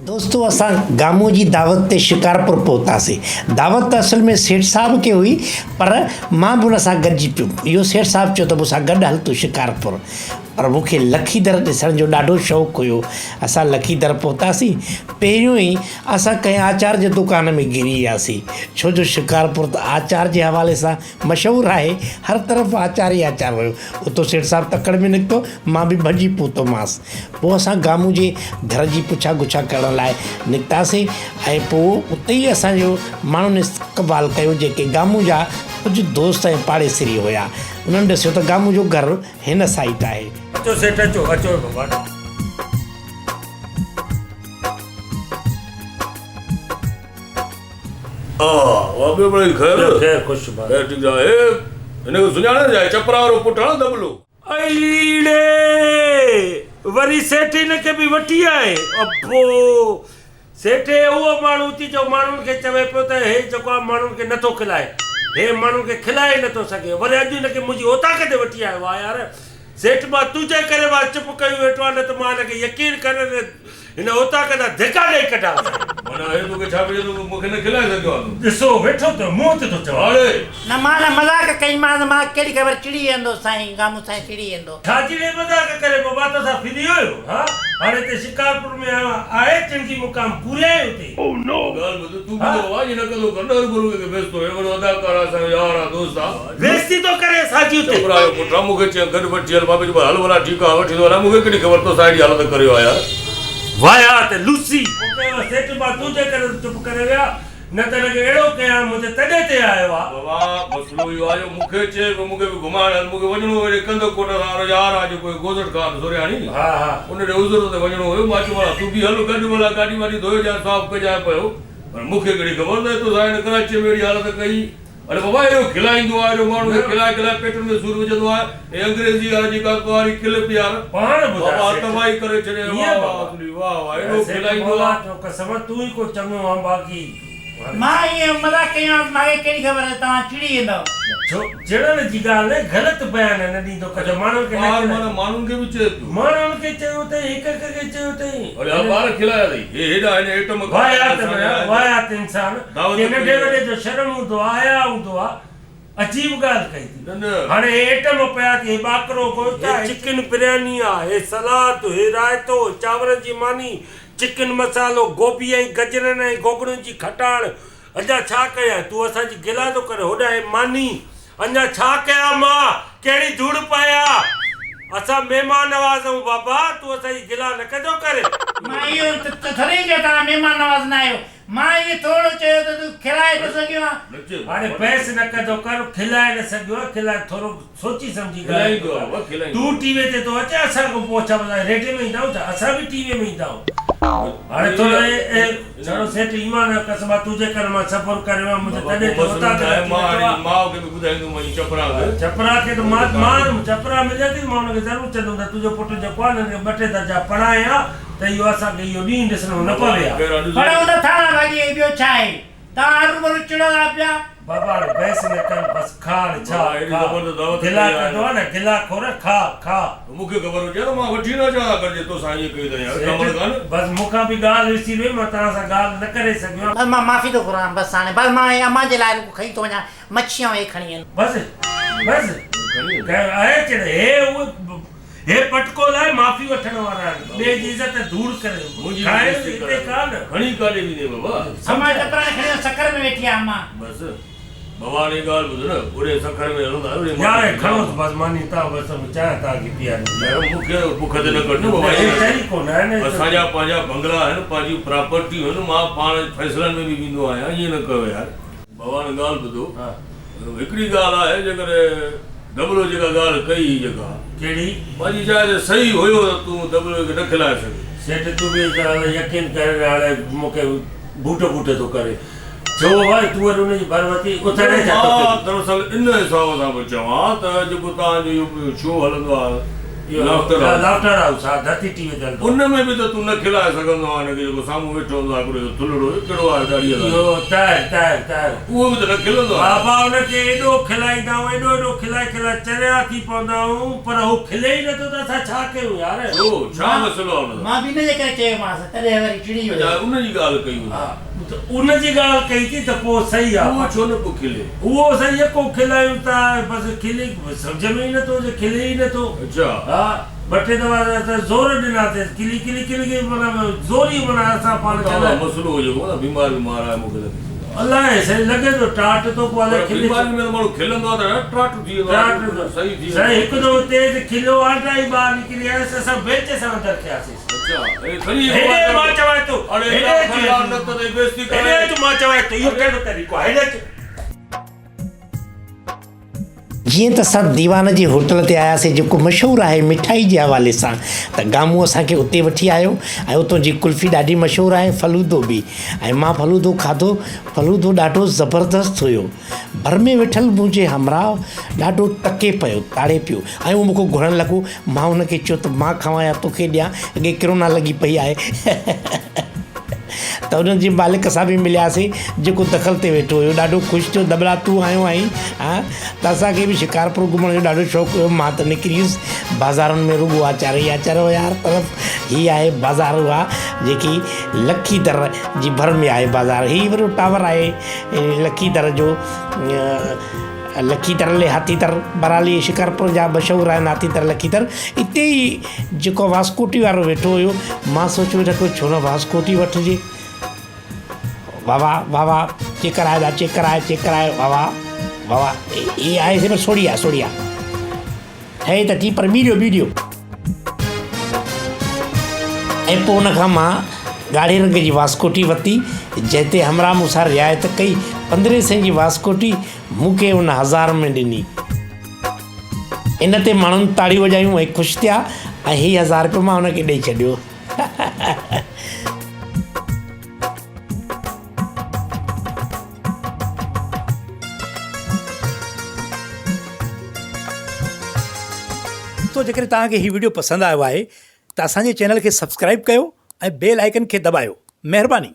دوستو اسان گامون جي دعوت تي شڪارپور پهتاسين. دعوت ته اصل ۾ سيٺ صاحب کي هئي پر مان به ان سان گڏجي پيم. اهو سيٺ صاحب چيو ته مون سان گڏ هل تون شڪارپور. پر مون کي لکي در ڏسڻ جو ڏاڍو شوق هيو. اسان لکي در پهتاسين. پهريون ئي اسان ڪنهن آچار جي دڪان ۾ گهري وياسين. ڇو جو شڪارپور ته آچار جي حوالي سان مشهور آهي، هر طرف آچار ئي آچار هيو. اتو سيٺ صاحب تڪڙ ۾ نڪتو، مان به ڀڄي پهتومانس. پوء اسان گامون جي گهر جي پڇا ڳڇا ڪرڻ لاء نڪتاسين ۽ پوء اتي ئي اسان جو ماڻهن استقبال ڪيو، جيڪي گامون جا ڪجهه دوست ۽ پاڙيسري هيا. انهن ڏسيو ته گامون جو گهر هن سائيٽ آهي. اچو سيٺ اچو، اچو بابا. آ ٻيو مڙئي خير. ٻيو خير خوش بس. خير ٺيڪ آ. هي هن کي سڃاڻين ڇا؟ هي چپرا وارو پٽ آ نه دٻلو. ائي ڙي وري سيٺ هن کي به وٺي آئي. ابو سيٺ هي اهو ماڻهو ٿي جو ماڻهن کي چوي پيو ته هي جيڪو آ ماڻهن کي نٿو کلائي. هي ماڻهن کي کلائي ئي نٿو سگهي. وري اڄ هن کي منهنجي اوطاق تي وٺي آيو آ يار سيٺ مان تنهنجي ڪري مان چپ ڪيون ويٺو آهيان نه ته مان هن کي يقين ڪر هن اوطاق تان ڌڪا ڏئي ڪڍان ها. معنيٰ هي توکي ڇا پيو چئي ته مون کي نه کلائي سگهيو آهين تون. ڏسو ويٺو ته منهن تي ٿو چوان. هاڙي! نه مان نه مذاق ڪئي مانس مان ڪهڙي خبر چڙي ويندو سائين گامون سائين چڙي ويندو. ڇا جهڙي مذاق ڪري بابا توسان ڦري هيو ها هاڻي هتي شڪارپور ۾ آيو آهيان آهي چنگي مقام پوريائين اتي. ڳالهه ٻڌ تون به ته بابا ائين نه ڪندو ڪر نه هرڀرو ڪنهن کي بيستو هي وڏو اداڪار آ اسان جو يار آ دوست آ. بيستي ٿو ڪري اسان جي اتي. چپرايو پٽ آ مون کي چيائين گڏ وٺي هل مان به چيو هل ڀلا ٺيڪ آ وٺي ٿو هلان مون کي ڪهڙي خبر توسان اهڙي حالت ڪريو آ يار. واهيات لوسي. مون چيو سيٺ مان تنهنجي ڪري ته چپ ڪري ويا نه ته هن کي اهڙو ڪيان منهنجي تڏي تي آيو آ. بابا مسئلو اهو آ جو مون کي چئي پيو مون کي به گهمائڻ هل مون کي وڃڻو هو هيڏي ڪنڌ ڪوٽ سان وارو يار آ جيڪو هي گوزٽ خان سورياڻي ها ها. ان ڏي عذر تي وڃڻو هيو مان چيو ڀلا تون به هل گڏ ڀلا گاڏي واڏي ڌوئجانء صاف ڪجانء پيو پر مون کي ڪهڙي خبر ته توسان هن ڪراچيء ۾ اهڙي حالت ڪئي. اڙي بابا اهڙو کلائيندو آهي جو ماڻهو کي کلائي کلائي پيٽن ۾ سور وجهندو آهي هي انگريزي يار جيڪا ڪنواري ڪلپ يار پاڻ ٻڌاء بابا سيٺ. تباهي ڪري ڇڏي ائين واه واه بابا. اصلي واه واه اهڙو سيٺ کلائيندو مولا آهي. جو قسم تون ئي ڪو چڱو آن باقي. مان ائين مذاق ڪيو هئس مان کي ڪهڙي خبر ته توهان چڙي ويندؤ. ڇو چڙڻ جي ڳالهه نه غلط بيان نه ڏيندو ڪجو ماڻهن کي نه ٻار کلائي. معنيٰ ماڻهن کي به چئي پيو. ماڻهن کي چيو اٿئي هڪ هڪ کي چيو اٿئي. اڙي ها ٻار کلايا اٿئي هي هيڏا هن ايٽم کاڌا واهيات اسان جا واهيات انسان. دعوت ڪي ننڍي ڪئي وڏي جو شرم هوندو آ حياء هوندو آ عجيب ڳالهه ڪئي ٿي نه نه. هاڻي هي ايٽم پيا ٿي هي ٻاڪرو گوشت آ هي چڪن برياني آ هي سلاد هي رائتو چانورن جي ماني چڪن مسالو گوبي ۽ گجرن ۽ گوگڙن جي کٽاڻ اڃا ڇا ڪيان تون اسان جي گلا ٿو ڪرين هوڏانهن هي ماني اڃا ڇا ڪيان مان ڪهڙي ڌوڙ پايان اسان مهمان نواز آهيون بابا تون اسان جي گلا نه ڪندو ڪر. مان اهو ته ٿوري چيو توهان مهمان نواز نه آهيو مان ائين ٿورو چيو ته تون کلائي نه سگهيو آن. هاڻي بحث نه ڪندو ڪر، کلائي نه سگهيو آن، کلائي ٿورو سوچي سمجهي ڳالهائيندو ڪر. تون ٽي وي تي ٿو اچين اسان کان پوء ڇا اسان ريڊيو ۾ ايندا آهيون ڇا؟ اسان به ٽي وي ۾ ايندا آهيون. هاڻي ٿورو اي ڇڙو سيٺ ايمان جو قسم آ تنهنجي ڪري مان صبر ڪريو آهيان منهنجي تڏي تي اوطاق تي اچي ويٺو آ. چپرا کي ته مان مان چپرا ملندي مان ان کي ضرور چوندم ته تنهنجو پٽ جيڪو آ نه ان کي ٻه ٽي درجا پڙهائين ها. ته اهو اسان کي اهو ڏينهن ڏسڻو نه پوي ها. پڙهون ته ٿاڻا ڀاڄي ۽ ٻيو ڇا آهي؟ توهان هروڀرو چڙندا پيا. بابا هاڻي بحث نه ڪر بس کاء هاڻي ڇا کاء گلا ڪندو آ نه گلا خور کاء کاء. مون کي خبر هجي ها ته مان وٺي نه اچان ها گڏجي توسان ائين ڪئي اٿئين يار ڪمل خان. بس مون کان به ڳالهه وسري وئي مان توهان سان ڳالهه نه ڪري سگهيو آهيان. بس مان معافي ٿو گهران بس هاڻي بس مان هي امان جي لاء رڳو کڻي ٿو وڃان مڇي ۽ هي کڻي وڃ. بس بس آهي چڙ هي اهي هي پٽڪو لاهي معافي وٺڻ وارا آهن، ٻئي جي عزت ڌوڙ ڪري منهنجي کائڻ بيعزتي هتي ڪرڻ ڪا نه. کڻي ڪاڏي ويندين بابا. امان چپراڻي کڻي وڃ سکر ۾ ويٺي آ امان. بس بابا هاڻي ڳالهه ٻڌ نه اوڏي سکر ۾ هلندا آهيون اوڏي يار ماني هي کڻوس کائيندا. بس ماني تان بس چانهه تان کي پياري. نه مون کي بک تي نه ڪڍ نه بابا هي طريقو نه آهي نه. اسان جا پنهنجا بنگلا آهن پنهنجيون پراپرٽيون آهن مان پاڻ فيصلن ۾ به ويندو آهيان ائين نه ڪيو يار. بابا هاڻي ڳالهه ٻڌو. هڪڙي ڳالهه آهي جيڪڏهن دٻلو جيڪا ڳالهه ڪئي هئي جيڪا. ڪهڙي؟ پنهنجي جاء تي صحيح هيو ته تون دٻلوء کي نه کلائي سگهين. سيٺ تون به هاڻي يقين ڪر هاڻي مون کي بوٽ بوٽ ٿو ڪري. ڇو بابا تون وري ان جي ڀر وتي اٿاري ڇا توکي. مان دراصل ان حساب سان پيو چوان ته جيڪو توهان جو اهو شو هلندو آهي. Laughter house. لافٽر هائوس ها ڌرتي ٽي وي تي هلندو آهي. ان ۾ به ته تون نه کلائي سگهندو آهين هن کي جيڪو سامهون ويٺو هوندو آهي هڪڙو اهو ٿلهڙو اهو ڪهڙو آهي ڏاڙهيء وارو. اهو طاهر طاهر طاهر. اهو به ته نه کلندو آهي. بابا ان کي ايڏو کلائيندا آهيون ايڏو ايڏو کلائي کلائي چريا ٿي پوندا آهيون پر هو کلي ئي نٿو ته اسان ڇا ڪيون يار. ڇو ڇا مسئلو آهي ان سان. مان به ان جي ڪري چيومانس تڏهن وري چڙي ويو. اڇا ان جي ڳالهه ڪئي هوندي. ها ته ان جي ڳالهه ڪئي ٿي ته پوء صحيح آهي. اهو ڇو نه پيو کلي. اهو سائين يڪو کلايون ٿا بس کلي سمجهه ۾ ئي نٿو اچي کلي ئي نٿو. اڇا. ها ٻه ٽي دفعا ته اسان زور ڏناسين کلي کلي کلي کلي معنيٰ زوري معنيٰ اسان پاڻ ڪا کلائي. مسئلو هجي ڪو نه بيمار ويمار آهي مونکي لڳي ٿو. الائي سائين لڳي ٿو ٽاٽ ٿو پوء الائي پر کلي بيماري ۾ ته ماڻهو کلندو آهي ته ٽاٽ ٿي ويندو آهي صحيح ٿي ويندو سائين هڪ دفعو تيز کليو آنٽا ئي ٻاهر نڪري آيس اسان بينچ سان اندر ٿياسين. اڇا اي کڻي هيڏي مان چوانء ٿو اڙي هيڏي اچ نه ته بيعزتي ڪري هيڏي اچ مان چوانء ٿو اهو ڪهڙو طريقو آهي هيڏي اچ. جيئن ته اسان ديوان جي هوٽل تي آياسين جيڪو مشهور آهي مٺائي جي حوالي سان ته گامون اسان کي اتي وٺي آيو ۽ اتو جي قلفي ڏاڍي مشهور آهي فلودو به ۽ مان فلودو کاڌو فلودو ڏاڍو زبردست هيو ڀر ۾ ويٺل منهنجي همراهه ڏاڍو تڪي پيو تاڙي پيو ۽ اهو مون کان گهرڻ لڳو مان ان کي چيو ته مان کاوان يا توکي ڏيان اڳي ڪرونا لڳي پئي آهي ته انهن جي مالڪ سان به ملياسين جيڪو دخل تي ويٺو هيو ڏاڍو خوش ٿيو دٻلا تون آيو آهين ها ته اسان کي به شڪارپور گهمڻ جو ڏاڍو شوق هيو مان ته نڪري ويس بازارن ۾ رڳو آچار ئي آچار هيا هر طرف هي آهي بازار اها جيڪي لکي در جي ڀر ۾ آهي بازار هي وڏو ٽاور آهي لکي در جو لکي در لي هاٿي در بهرحال اهي شڪارپور جا مشهور آهن هاٿي در لکي در اتي ئي جيڪو واسڪوٽي وارو ويٺو هيو مان سوچيو ويٺا ڪو ڇو نه واسڪوٽي وٺجي واوا واوا چيڪ ڪرايو دا چيڪ ڪرايو چيڪ ڪرايو واوا واوا هي آهي سي پر سوڙي آهي سوڙي آهي ٺهي ته ٿي پر ٻي ڏيو ٻي ڏيو ۽ پوء ان کان مان ڳاڙهي رنگ جي واسڪوٽي ورتي جنهن تي همراهه مون سان رعايت ڪئي پندرهين سئين جي واسڪوٽي مون کي ان هزار ۾ ڏني. ان تي ماڻهن تاڙيون وڄايون ۽ خوش ٿيا ۽ هي هزار رپيو مان هن کي ڏئي ڇڏيو. دوستو جيڪڏهن توهان کي هي وڊيو پسند آيو آهي ته اسان جي چينل کي سبسڪرائيب ڪيو ۽ بيل آئيڪن کي دٻايو مهرباني.